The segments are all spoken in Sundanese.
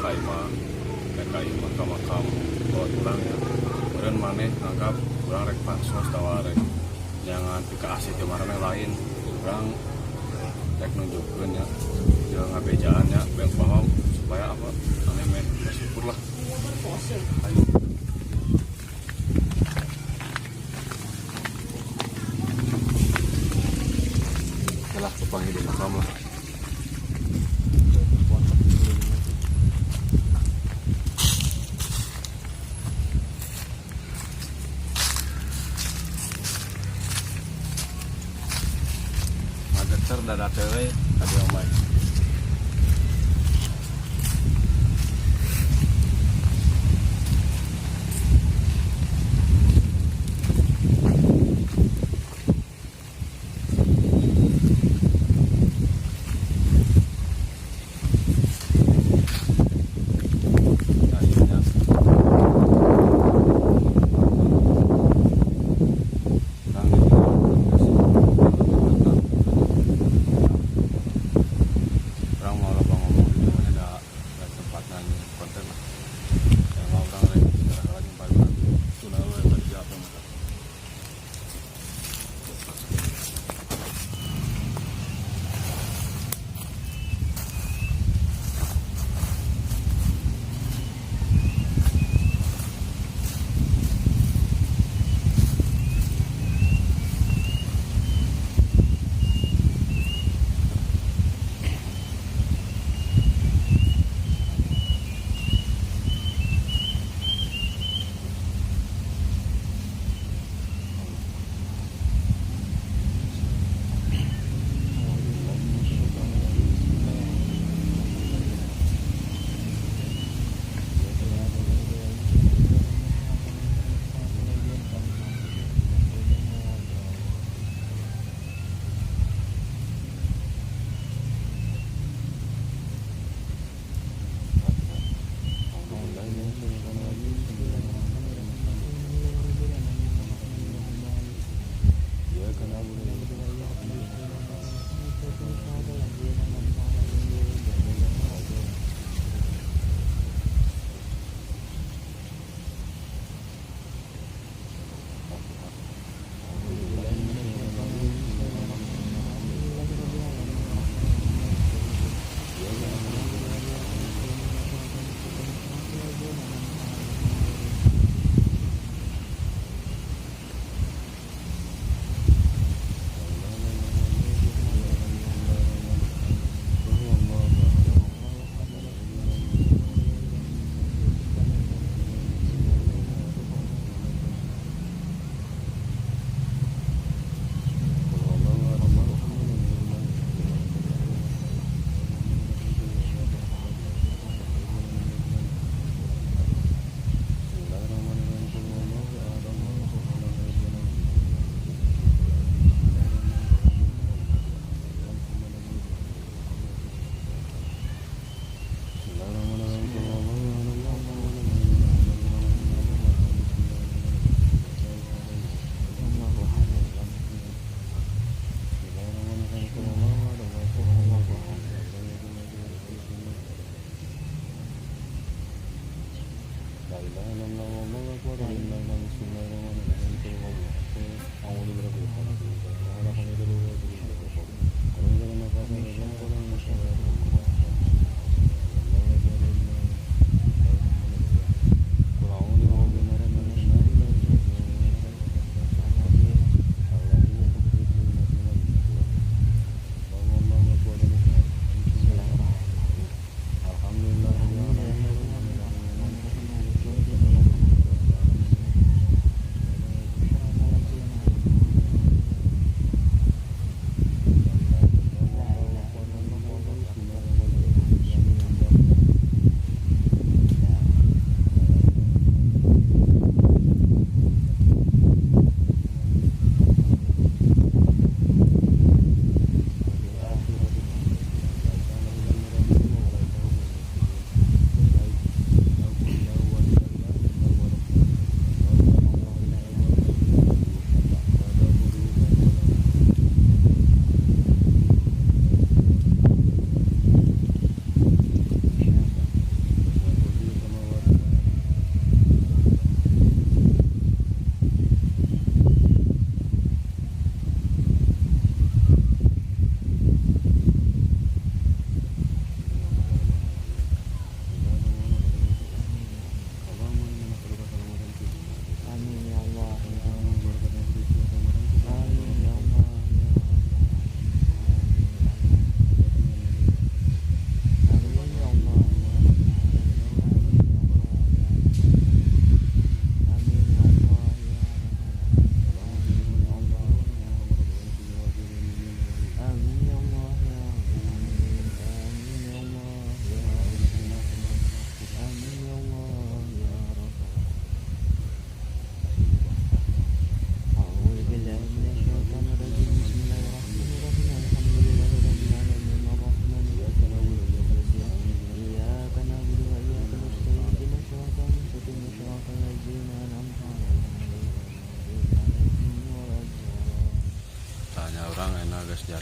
Ka imah, rek ka imah, ka makam kolot urang ya. Kemudian maneh nganggap urang rek pansos atawa rek jangan pika asih ti maraneh, lain. Urang rek nunjukkeun ya jeung ngabejaan ya bahwa supaya apa, maneh meh bersyukur lah. Ayo. Lah, kepanggil di makam lah. Ngageter dada teh we tadi omai. Nah, iya nya. Urang ditinggalkeun geus. Urang mau loba ngomong di dieu da da tempatna konten lah. Ya mau urang rek gara lagi nyimpan tuna we tadi apa mah.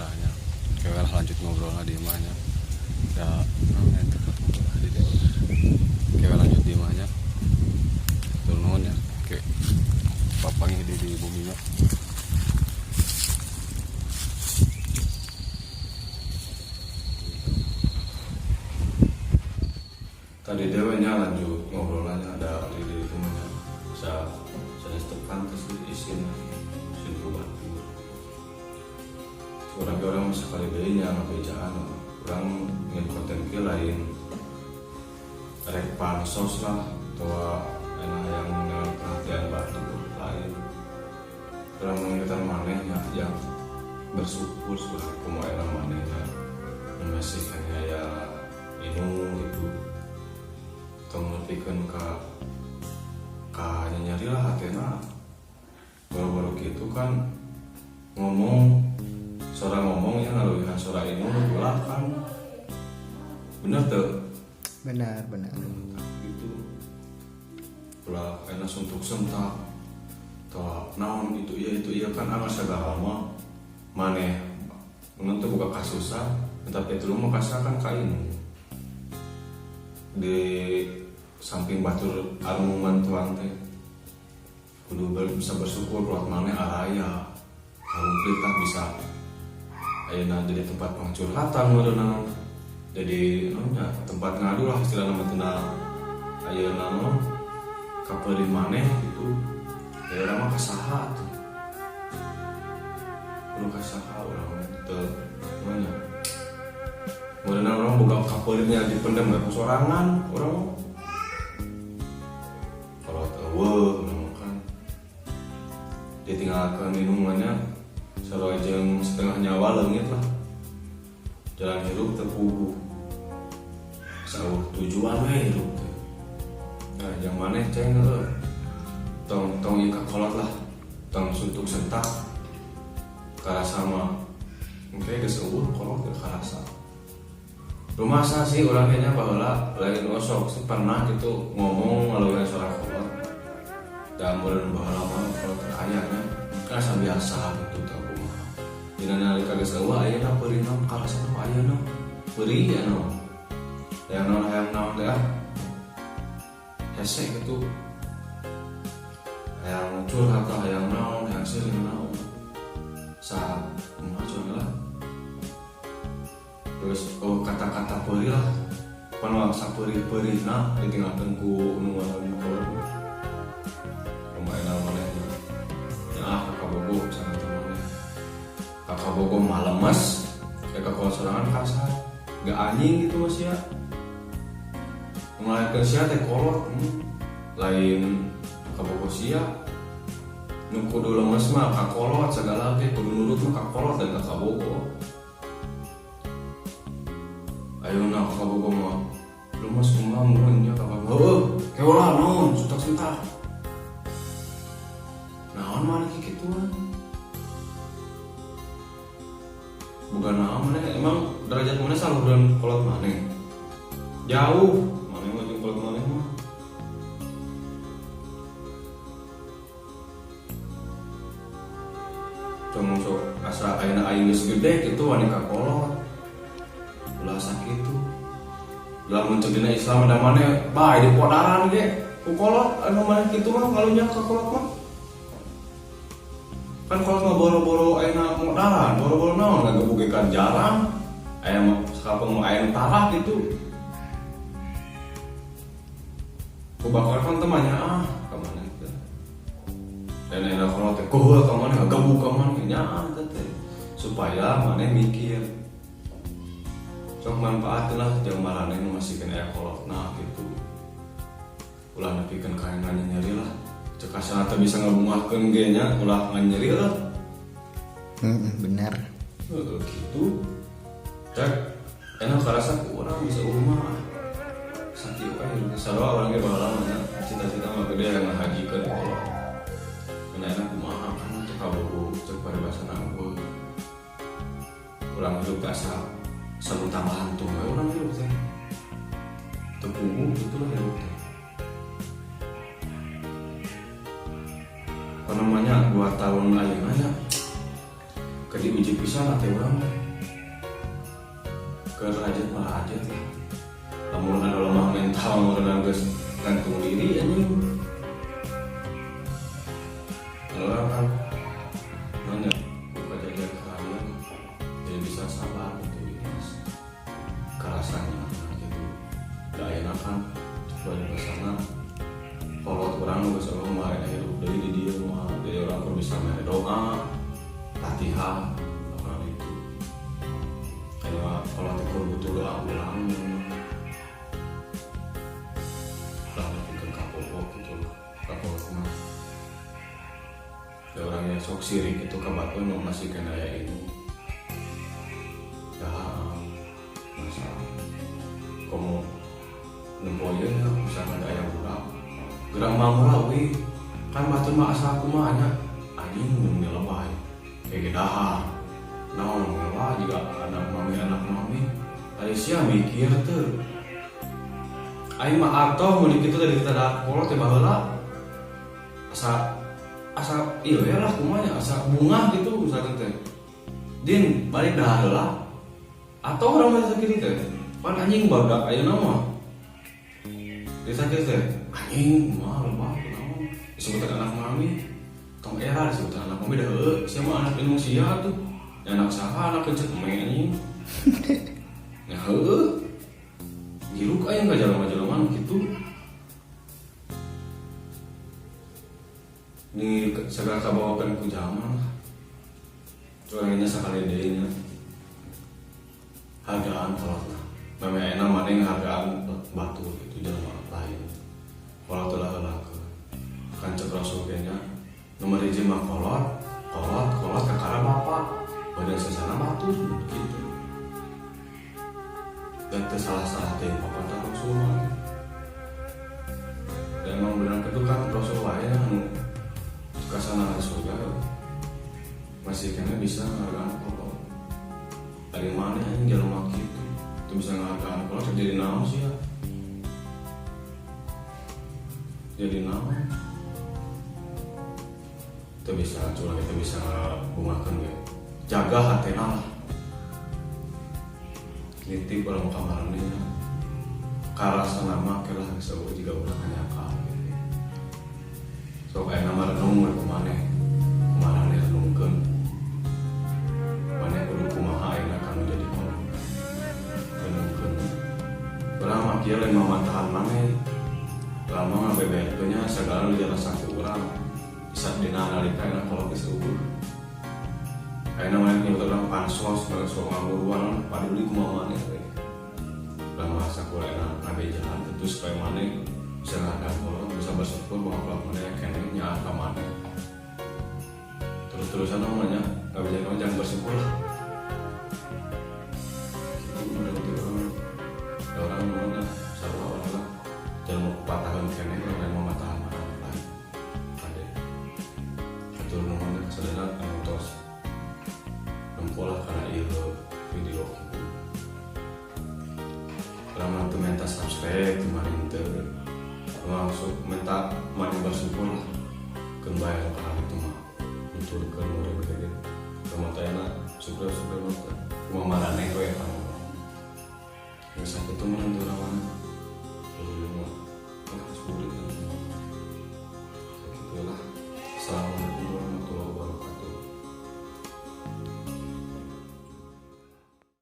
Daerahnya. Oke lah, lanjut ngobrol lah di imahnya. Ya, naon eta ngobrol lah di dieu. Oke, lanjut di imahnya. Hatur nuhun ya. Oke. Papanggih di buminya. Tadi dewenya lanjut ngobrolannya ada di rumahnya bisa saya pantas isin isin ku batur urang ge urang sekali deui nya ngabejaan urang ingin konten kieu, lain rek pansos lah atau enak yang dengan perhatian batur, lain. Urang mengingatkan manehnya yang bersyukur sebagai kumaha enak manehnya masih kayak ya minum gitu, tong nepikeun ka nyeri lah hatena. Baru-baru gitu kan ngomong, suara ngomong ya ngaluwihan suara ini ulah kan, bener tuh? Benar, benar. Gitu ulah enak suntuk sentak atau naon itu, iya itu iya kan anak segala mah maneh menentu buka kasusan, tapi itu mah kan kain di samping batur anu mantuan teh kudu bisa bersyukur kalau maneh araya karumplit tak bisa ayeuna jadi tempat pangcurhatan meureunna, jadi naonnya, tempat ngadu lah istilahna mah tina ayeuna mah kapeurih maneh gitu. Daerah mah kasaha tuh, kudu kasaha urang teu namanya meureunna urang boga kapeurihnya dipendem we ku sorangan urang mah. Kalau eueuh urang mah kan ditinggalkeun minumannya sarua jeung setengah nyawa leungit lah, jalan hirup teu puguh, sauh tujuan we hirup teh. Nah, yang maneh ceng heuh, tong tong ieu kakolot lah, tong suntuk sentak karasa mah engke geus eueuh kolot ge karasa. Rumasa sih urang kayaknya baheula lain osok sih pernah gitu ngomong ngaluwihan suara kolot da meureun baheula mah kolot teh aya nya kan asa biasa gitu tah kumaha. Dina nalika geus eueuh ayeuna peurihna karasa mah ayeuna perih ya naon, hayang naon, hayang naon teh ah hese gitu, hayang curhat lah, hayang naon, hayang sering naon sa kumaha cuman lah. Terus oh kata-kata perih lah pan sapeurih-peurihna ditinggalkeun ku nu ngaran kolot mah. Lumayan maneh ya ah kakak bogo sangat maneh, kakak bogo mah lemes ya, kakak sorangan kasar gak anjing gitu mas ya ngelahirkan sia teh kolot, Lain kabogo sia nu kudu lemes mah kakolot, segala ge kudu nurut mah kakolot dan kabogo. Ayeuna kabogo mah lemes kumaha mun nya kabogo heueuh keolah naon suntak-suntak naon maneh kikituan bukan naon maneh, emang derajat maneh saluhureun kolot maneh jauh maneh mah jeung kolot maneh mah. Cuma sok asa ayeuna aing geus gede kitu wani ka kolot ulah sakitu lamun ceuk dina Islam da maneh bae di podaran ge ku kolot anu maneh kitu mah ngalunya ka kolot mah kan kolot mah boro-boro ayeuna modaran boro-boro naon ngagebugekan jarang aya mah sakapeng mah aya nu tarah kitu ku bakar kan temannya ah ka maneh teh dan ayeuna kolot teh kuhul ka maneh ngagebug ka maneh nyaah teh teh supaya maneh mikir sok manfaatkeun lah jeung maraneh nu masih kena aya kolotna gitu ulah nepikeun ka hayang nyeri lah cek asana teh bisa ngabungahkeun ge nya ulah nganyeri lah. Bener. Heeh gitu cek enak karasa ku urang bisa rumah sakieu we sarua urang ge baheula mah nya cita-cita mah gede yang ngahajikeun kolot kena enak kumaha kan teu kabogo cek paribasana eueuh urang hidup teh asa saluntang lantung we urang hidup teh teu puguh gitu lah hidup teh. Apa namanya 2 tahun ayeuna nya Keur diuji pisan hate urang teh. Keur hajat mah hajat lah. Lamun anu lemah mental meureun geus gantung diri anjing. Orang kan nanya kejadian kalian jadi bisa sabar gitu ikhlas kerasanya gitu. Da ayeuna kan coba di sana kolot urang nu geus eueuh kemarin hirup deui di dieu mah, jadi urang kudu bisa mere doa, latihan orang itu. Karena kolot teh kudu butuh doa urang lah, nepikeun ka popok gitu lah, ka kolot mah. Da orangnya sok sirik itu ka batur nu masih kena aya ini. Ya masa komo nempo ieu nya misalkan aya budak gerang mangura we kan batur mah asa kumaha nya anjing mun lebay kayak dahar naon wah juga anak mami ari sia mikir teu aing mah atoh mun kitu tadi kita da kolot teh baheula asa asa iya ya lah kumaha nya asa bunga gitu misalkan teh din balik dah heula atau orang masih sakit teh pan anjing barudak ayeuna mah disakit teh anjing mah lebah naon disebutan anak mami tong era disebutan anak mami dah heueuh sia mah anak indung sia tuh ya anak saha anak kencet me anjing ya heueuh giruk aing ka jelema-jelema nu kitu. Ini segala kabawakan ku zaman lah. Curangnya sekali deui nya. Hargaan kolot lah. Meme enak mana hargaan batu gitu jelema lain. Kolot lah heula ke. Kan cek Rasul ge nya nomor hiji mah kolot, kolot, kolot kakara bapak. Badan sesana batu gitu. Dan teu salah-salah teh papa Rasul mah. Dan emang benar itu kan Rasul wae anu kasana di surga masih kena bisa ngehargaan kolot. Dari mana yang jelema kitu itu bisa ngehargaan kolot jadi naon sih ya? Jadi naon? Itu bisa curang, itu bisa bungakeun ge. Jaga hatena lah. Nitip orang kamarnya karasana mah kelah geus eueuh jiga urang hanya gitu. Sok aya nama renung we kumaneh. Kumaha renungkeun. Maneh kudu kumaha ayeuna kanu jadi kolot. Renungkeun. Urang mah kieu lain mamantahan maneh. Urang mah ngabeberkeun nya sagala nu dirasa ku urang. Bisa dina nalika ayeuna kolot geus eueuh. Ayeuna maneh nyebut urang pansos, maneh sok ngaburuan, paduli kumaha maneh we. Urang mah sakulah ayeuna ngabejahan tentu supaya maneh bisa ngadang kolot, bisa bersyukur bahwa kolot maneh keneh nyaah ka maneh. Terus-terusan namanya nggak bisa kamu jangan bersyukur lah. Itu udah gitu orang, ya orang namanya sarua orang lah. Jangan mau kepatahan keneh, orang lain mau matahan matahan lain. Ade, atur namanya kesadaran anu tos nempo lah karena ieu video gitu. Lama tuh minta subscribe kemarin tuh langsung minta mana bersyukur lah kembali ke hal itu mah nuturkeun urang teh gitu. Kamu teh enak syukur syukur mah kumaha maraneh we kamu. Geus sakitu mah urang